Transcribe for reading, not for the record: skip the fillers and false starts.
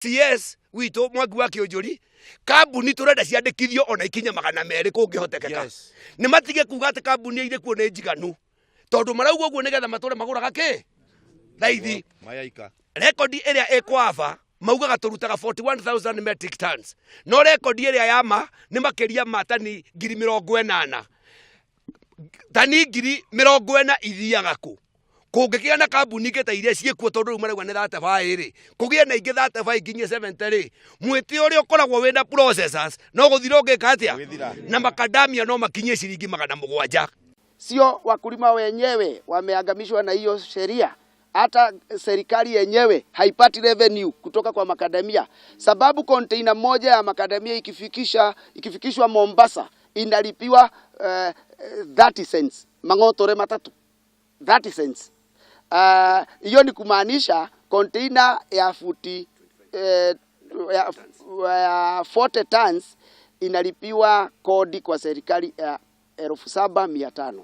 CS witũ Mwangi wa Kĩũnjũri, kambuni tũrenda ciandĩkithio ona ikinye 200 kũngĩhotekeka. Nĩ matige kuga atĩ kambuni irĩ kuo nĩ njiganu, tondũ marauga ũguo nĩgetha matũre magũraga kĩ raithi. Mayaika. Rekondi ĩrĩa ĩkwaba maugaga tũrutaga 41,000 metric tons, no rekondi ĩrĩa ya ma nĩ makĩria ma tani 80,000. Tani 40,000 ithiaga kũ? Kũngĩkĩgĩa na kambuni ingĩ ta iria ciĩkuo, tondũ rĩu marauga nĩ 35 rĩ, kũgĩe na ingĩ 35 nginyie 70 rĩ, mwĩtĩ ũrĩa ũkoragwo wĩna processors no gũthira ũngĩka atĩa? Ũgĩthira. Na makadamia no makinyie ciringi 700. Sio wakulima wenyewe wameangamishwa na hiyo sheria, hata serikali yenyewe haipati revenue kutoka kwa makadamia, sababu container moja ya makadamia ikifikishwa Mombasa inalipiwa 30 cents, mang'otore matatu 30 cents. Hiyo ni kumaanisha container ya futi ya 40 tons inalipiwa kodi kwa serikali ya 7,500.